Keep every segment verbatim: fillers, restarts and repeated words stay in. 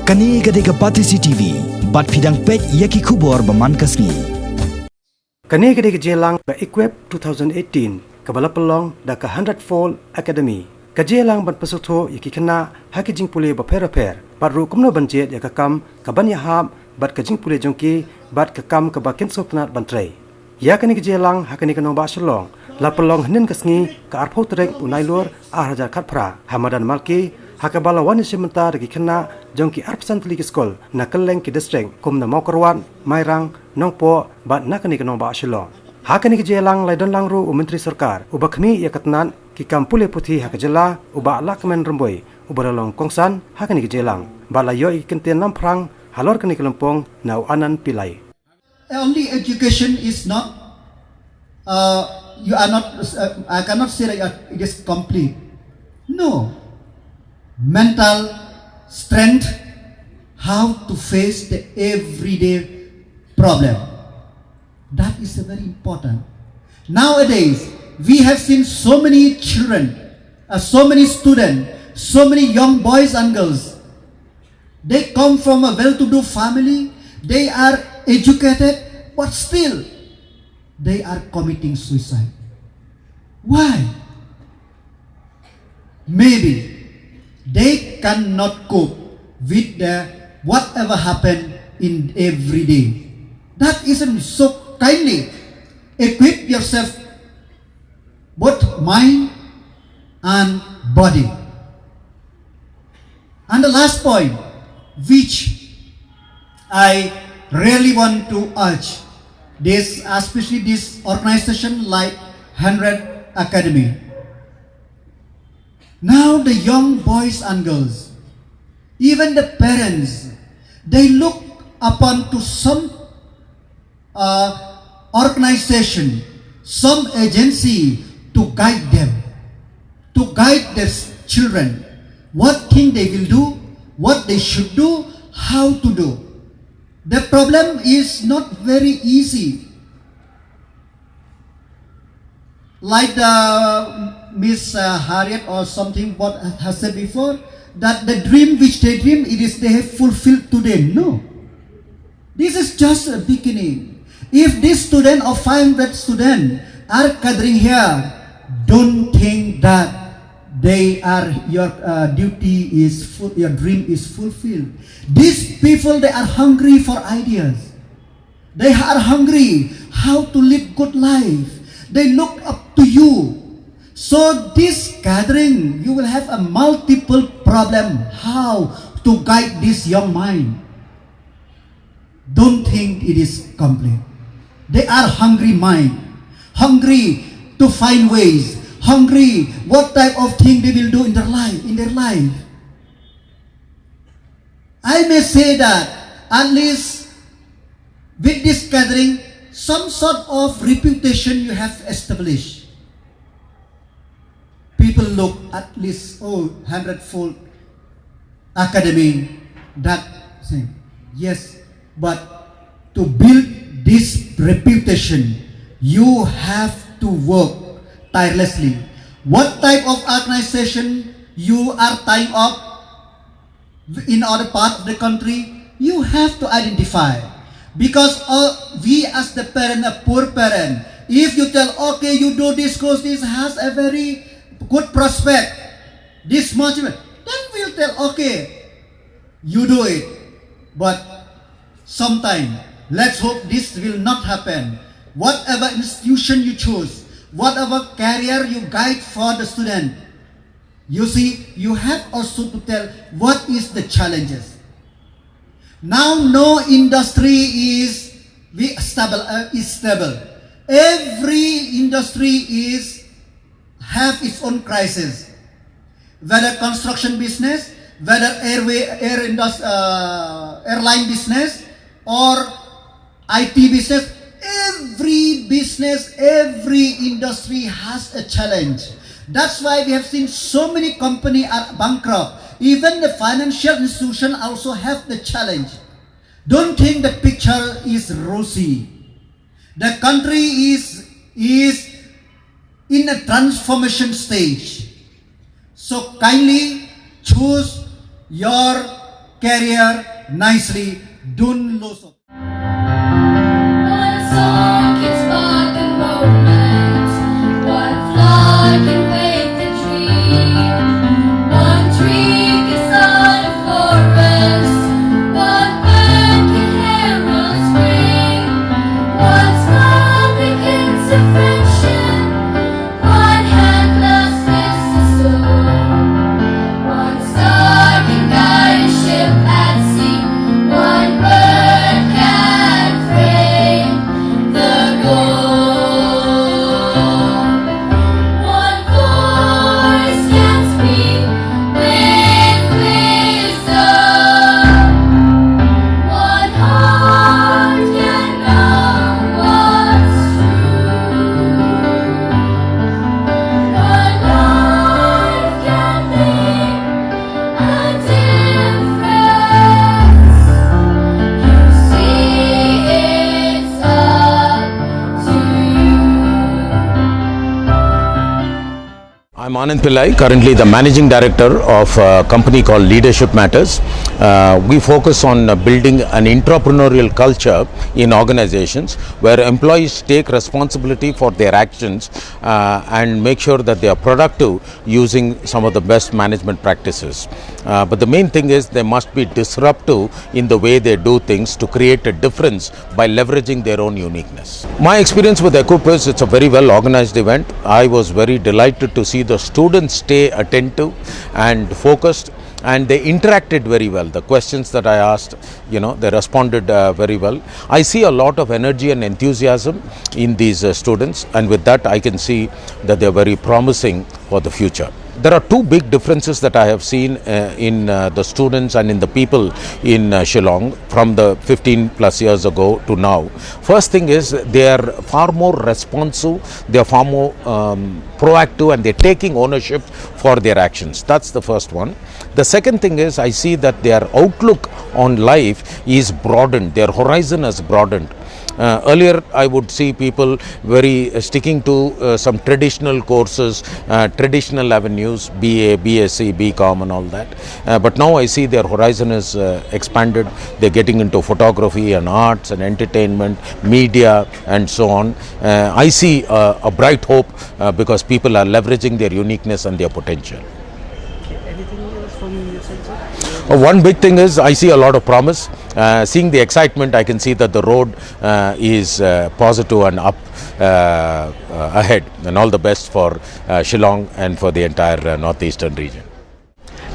Kane ka dei ka Batesi T V, bad phi dang peit ïa ki khubor ba man ka sngi. Kane ka dei ka jingïalang ka Equip two thousand eighteen, kaba la pynlong da ka Hundred Fold Academy. Ka jingïalang ban pynsngewthuh ïa ki khynnah ha ki jingpule bapher bapher, bad ruh kumno ban jied ïa ka kam kaban ïahap bad ka jingpule jong ki, bad ka kam kaba kin sngewtynnad ban trei. Ïa kane ka jingïalang ha kane ka nongbah Shillong la pynlong hynnin ka sngi, ka arphew tarik u Nailur ar hajar khatphra, ha madan Malki, ha kaba la wan ïashim bynta da ki khynnah jong ki arphew san tylli ki skul na kylleng ki district kum na Mawkyrwat, Mairang, Nongpoh bad na kane ka nongbah Shillong. Ha kane ka jingïalang la ïadonlang ruh u Myntri Sorkar uba khmih ïa ka tnat ki kam pule puthi ha ka jylla, u Bah Lahkmen Rymbui, uba la long kongsan ha kane ka jingïalang, bad la ïoh ïa ki kyntien lamphrang halor kane ka lympung na u Anand Pillai. Only education is not, uh, you are not, uh, I cannot say that it is complete. No. Mental strength, how to face the everyday problem. That is very important. Nowadays, we have seen so many children, uh, so many students, so many young boys and girls. They come from a well-to-do family, they are educated, but still they are committing suicide. Why? Maybe they cannot cope with the whatever happen in every day. That isn't so. Kindly equip yourself, both mind and body. And the last point, which I really want to urge, this, especially this organization like Hundred Academy. Now the young boys and girls, even the parents, they look upon to some, uh, organization, some agency to guide them, to guide their s-, children, what thing they will do, what they should do, how to do. The problem is not very easy. Like the Miss, uh, Harriet or something what has said before, that the dream which they dream, it is they have fulfilled today. No. This is just a beginning. If this student or five hundred student are gathering here, don't think that they are, your, uh, duty is full, your dream is fulfilled. These people, they are hungry for ideas. They are hungry how to live good life. They look up to you. So this gathering, you will have a multiple problem how to guide this young mind. Don't think it is complete. They are hungry mind, hungry to find ways, hungry what type of thing they will do in their life, in their life. I may say that at least with this gathering, some sort of reputation you have established. People look at least, oh, Hundred Fold Academy, that thing. Yes, but to build this reputation, you have to work tirelessly. What type of organization you are tying up in other part of the country, you have to identify. Because, uh, we as the parent, a poor parent, if you tell, "Okay, you do this course, this has a very good prospect, this much," then we'll tell, "Okay, you do it." But sometime, let's hope this will not happen. Whatever institution you choose, whatever career you guide for the student, you see, you have also to tell what is the challenges. Now, no industry is, we stable, uh, is stable. Every industry is have its own crisis. Whether construction business, whether airway, air indus-, uh, airline business, or I T business, every business, every industry has a challenge. That's why we have seen so many company are bankrupt. Even the financial institution also have the challenge. Don't think the picture is rosy. The country is, is in a transformation stage. So kindly choose your Career nicely, dun lo sot. One song can spark a moment, one flower can wake the dream, one tree can start a forest, one bird can herald spring, one smile begins a friendship, one hand clasps the soul, one star can guide a ship at sea, one bird can frame the goal, one voice can speak with wisdom, one heart can know what's true, one life can make a difference. You see, it's up to you. I'm Anand Pillai, currently the managing director of a company called Leadership Matters. Uh, we focus on uh, building an entrepreneurial culture in organizations where employees take responsibility for their actions uh, and make sure that they are productive using some of the best management practices. Uh, but the main thing is they must be disruptive in the way they do things to create a difference by leveraging their own uniqueness. My experience with Equip is it's a very well organized event. I was very delighted to see the students stay attentive and focused, and they interacted very well. The questions that I asked, you know, they responded uh, very well. I see a lot of energy and enthusiasm in these uh, students, and with that, I can see that they're very promising for the future. There are two big differences that I have seen uh, in uh, the students and in the people in uh, Shillong from the fifteen plus years ago to now. First thing is they are far more responsive, they are far more um, proactive, and they're taking ownership for their actions. That's the first one. The second thing is I see that their outlook on life is broadened, their horizon has broadened. Uh, earlier, I would see people very uh, sticking to uh, some traditional courses, uh, traditional avenues, B A, B S C, B Com, and all that. Uh, but now I see their horizon is uh, expanded. They're getting into photography and arts and entertainment, media, and so on. Uh, I see uh, a bright hope uh, because people are leveraging their uniqueness and their potential. Anything else from your side, sir? Uh, one big thing is I see a lot of promise. Uh, seeing the excitement, I can see that the road uh, is uh, positive and up uh, uh, ahead. And all the best for uh, Shillong and for the entire uh, northeastern region.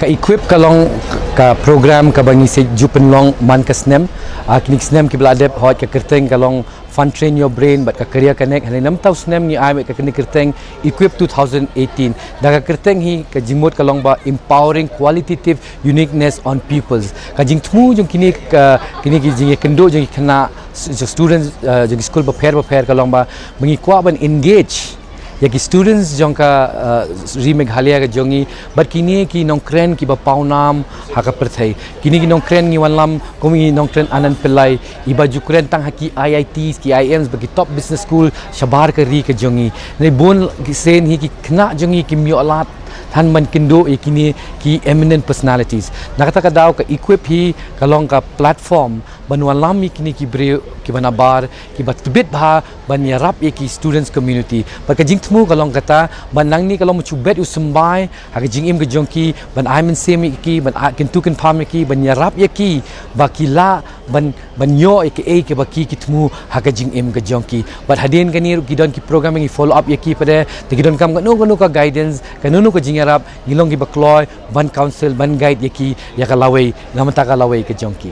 Ka Equip ka long ka program kaba ngi sa ju pynlong man ka snem. Ah, kine ki snem kiba la dep, hooid, ka kyrteng ka long Fund Train Your Brain bad ka Career Connect. Hynrei namar ba u snem ngi ai ka kyrteng Equip two thousand eighteen. Da ka kyrteng hi ka jingmut ka long ba empowering qualitative uniqueness on pupils. Ka jingthmu jong kine ka, kine ki jingïakynduh jong ki khynnah, students, ah, jong ki skul bapher bapher ka long ba, ba ngi kwah ban engage ïa ki students jong ka, ah, ri Meghalaya ka jong ngi bad kine ki nongkren kiba pawnam ha ka pyrthei. Kine ki nongkren ngi wanlam kum i nongkren Anand Pillai, iba ju kren tang ha ki I I Ts, ki I I Ms bad ki top business school shabar ka ri ka jong ngi. Hynrei bun sien hi ki khynnah jong ngi kim ïoh lad than ban kynduh ïa kine ki eminent personalities. Na kata ka daw ka Equip hi ka long ka platform ban wanlam ïa kine ki briew kiba nabar, kiba tbit bha ban ïarap ïa ki students community. Bad ka jingthmu ka long kata, ba nangne ka long ba shu bet u symbai ha ka jingim ka jong ki, ban ai mynsiem ïa ki, ban ai kyntu kynpham ïa ki, ban ïarap ïa ki ba ki lah ban, ban ïoh ïa kaei kaba ki, ki thmu ha ka jingim ka jong ki. Bad hadien kane ruh ki don ki program ba ngi follow up ïa ki pat, te ki donkam kano kano ka guidance, kano kano ka jingïarap, ngi long kiba kloi ban counsel, ban guide ïa ki ïa ka lawei, na ka bynta ka lawei ka jong ki.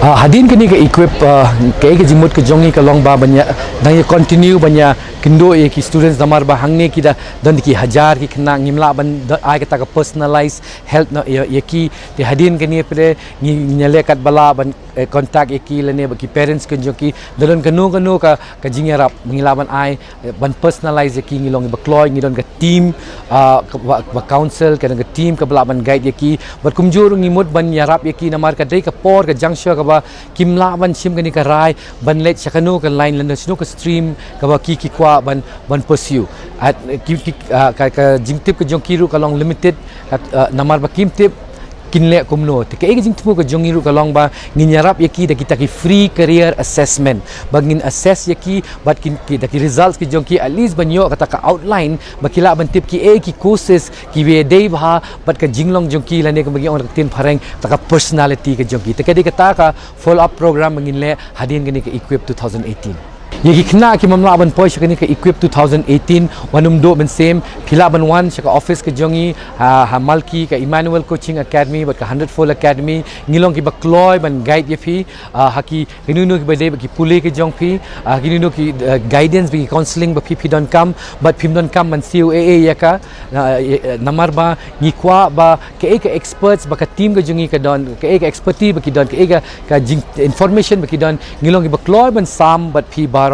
Ah, hadien kane ka Equip, ah, kaei ka jingmut ka jong ngi ka long ba ban ïa, dang ïa continue ban ïakynduh ïa ki students, namar ba hangne ki da don ki hajar ki khynnah, ngim lah ban da-, ai kata ka personalized help noh ïa, ïa ki. Te hadien kane pat ngi, ngi ïaleh katba lah ban, eh, contact ïa ki lane bad ki parents ka jong ki, da don kano kano ka, ka jingïarap ba ngi lah ban ai, eh, ban personalize ïa ki. Ngi long kiba kloi, ngi don ka team, ah, kaba, kaba counsel, ka don ka team kaba lah ban guide ïa ki. Bad kumjuh ruh ngi mut ban ïarap ïa ki namar ka dei ka por ka juncture kaba kim lah ban shim kane ka rai ban leit sha kano ka line lane sha kano ka stream kaba ki, ki kwah ban, ban pursue. At, eh, ki, ki, ah, ka, ka jingtip ka jong ki ruh ka long limited, kat, ah, namar ba kim tip Kin leh kumno? Te kaei ka jingthmu ka jong ngi ruh ka long ba ngin ïarap ïa ki da kita ki free career assessment, ba ngin assess ïa ki bad kin ki da ki results ki jong ki, at least ban ïoh kata ka outline ba ki lah ban tip kiei ki courses kiba dei bha bad ka jinglong jong ki, lane kumba ngi ong da ka ktien phareng kata ka personality ka jong ki. Te ka dei kata ka follow up program ba ngin leh hadien kane ka Equip two thousand eighteen. Ïa ki khynnah ki bym lah ban poi sha kane ka Equip two thousand eighteen, wat nym duh mynsiem, phi lah ban wan sha ka office ka jong ngi ha, ha Malki, ka Emmanuel Coaching Academy bad ka Hundred Fold Academy. Ngi long kiba kloi ban guide ïa phi, ah, ha ki, kino kino kiba dei bad ki pule ka jong phi, ah, kino kino ki, ah, guidance bad ki counselling ba phi phi donkam, bad phim donkam ban siew ei ei ïa ka, ah, ïa, namar ba ngi kwah ba kaei ka experts ba ka team ka jong ngi ka don, kaei ka expertise ba ki don, kaei ka, ka jing information ba ki don, ngi long kiba kloi ban sam bad phi baroh.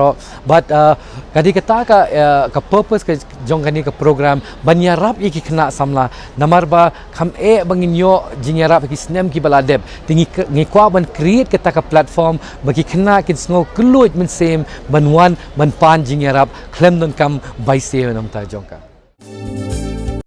Bad, ah, ka dei kata ka, ah, ka purpose ka jong kane ka program, ban ïarap ïa ki khynnah samla. Namar ba kham eh ba ngin ïoh jingïarap ha ki snem kiba la dep. Te ngi k-, ngi kwah ban create kata ka platform ba ki khynnah kin sngew kylluid mynsiem ban wan ban pan jingïarap khlem donkam bai siew na ka bynta jong ka.